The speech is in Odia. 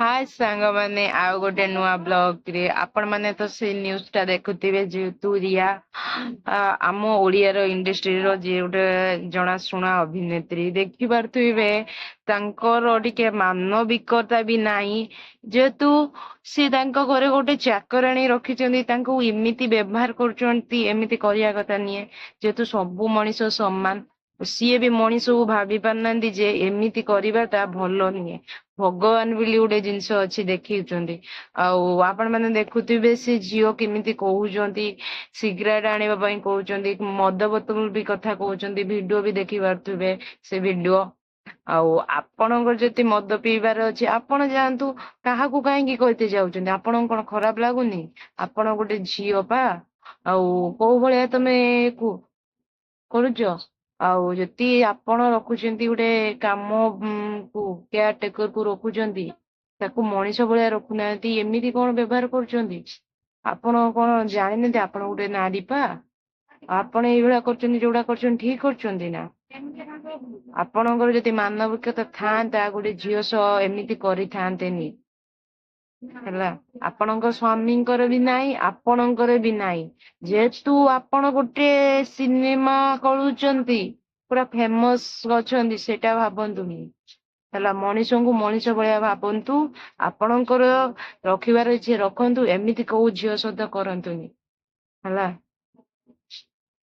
ହାଏ ସାଙ୍ଗମାନେ, ଆଉ ଗୋଟେ ନୂଆ ବ୍ଲଗ ରେ ଆପଣ ମାନେ ତ ସେଇ ନ୍ୟୁଜ ଟା ଦେଖୁଥିବେ। ଯେହେତୁ ରିୟା ଆମ ଓଡିଆର ଇଣ୍ଡଷ୍ଟ୍ରିର ଯିଏ ଗୋଟେ ଜଣାଶୁଣା ଅଭିନେତ୍ରୀ, ଦେଖିପାରୁଥିବେ ତାଙ୍କର ଟିକେ ମାନବିକତା ବି ନାହିଁ। ଯେହେତୁ ସେ ତାଙ୍କ ଘରେ ଗୋଟେ ଚାକରାଣୀ ରଖିଛନ୍ତି, ତାଙ୍କୁ ଏମିତି ବ୍ୟବହାର କରୁଛନ୍ତି, ଏମିତି କରିବା କଥା ନୁହେଁ। ଯେହେତୁ ସବୁ ମଣିଷ ସମାନ, ସିଏ ବି ମଣିଷକୁ ଭାବି ପାରୁନାହାନ୍ତି ଯେ ଏମିତି କରିବାଟା ଭଲ ନୁହେଁ। ଭଗବାନ ବୋଲି ଗୋଟେ ଜିନିଷ ଅଛି, ଦେଖିଛନ୍ତି। ଆଉ ଆପଣ ମାନେ ଦେଖୁଥିବେ ସେ ଝିଅ କେମିତି କହୁଛନ୍ତି, ସିଗାରେଟ ଆଣିବା ପାଇଁ କହୁଛନ୍ତି, ମଦ ବୋତଲ ବି କଥା କହୁଛନ୍ତି। ଭିଡିଓ ବି ଦେଖି ପାରୁଥିବେ ସେ ଭିଡିଓ। ଆଉ ଆପଣଙ୍କର ଯଦି ମଦ ପିଇବାର ଅଛି, ଆପଣ ଯାଆନ୍ତୁ। କାହାକୁ କାହିଁକି କହିତେ ଯାଉଛନ୍ତି? ଆପଣଙ୍କୁ କଣ ଖରାପ ଲାଗୁନି? ଆପଣ ଗୋଟେ ଝିଅ ପା। ଆଉ କୋଉ ଭଳିଆ ତମେ କରୁଛ? ଆଉ ଯଦି ଆପଣ ରଖୁଛନ୍ତି ଗୋଟେ କାମ କୁ କେୟାର ଟେକର କୁ ରଖୁଛନ୍ତି, ତାକୁ ମଣିଷ ଭଳିଆ ରଖୁନାହାନ୍ତି, ଏମିତି କଣ ବ୍ୟବହାର କରୁଛନ୍ତି? ଆପଣ କଣ ଜାଣିନାହାନ୍ତି ଆପଣ ଗୋଟେ ନାରୀ ପା? ଆପଣ ଏଇଭଳିଆ କରୁଛନ୍ତି, ଯୋଉଟା କରୁଛନ୍ତି ଠିକ କରୁଛନ୍ତି ନା? ଆପଣଙ୍କର ଯଦି ମାନବିକତା ଥାଆନ୍ତା, ଗୋଟେ ଝିଅ ସହ ଏମିତି କରିଥାନ୍ତେନି। ହେଲା, ଆପଣଙ୍କ ସ୍ଵାମୀଙ୍କର ବି ନାହିଁ, ଆପଣଙ୍କର ବି ନାହିଁ। ଯେହେତୁ ଆପଣ ଗୋଟେ ସିନେମା କରୁଛନ୍ତି, ପୁରା ଫେମସ ଅଛନ୍ତି, ସେଇଟା ଭାବନ୍ତୁନି। ହେଲା, ମଣିଷଙ୍କୁ ମଣିଷ ଭଳିଆ ଭାବନ୍ତୁ। ଆପଣଙ୍କର ରଖିବାର ଅଛି ରଖନ୍ତୁ, ଏମିତି କୋଉ ଝିଅ ସହିତ କରନ୍ତୁନି। ହେଲା।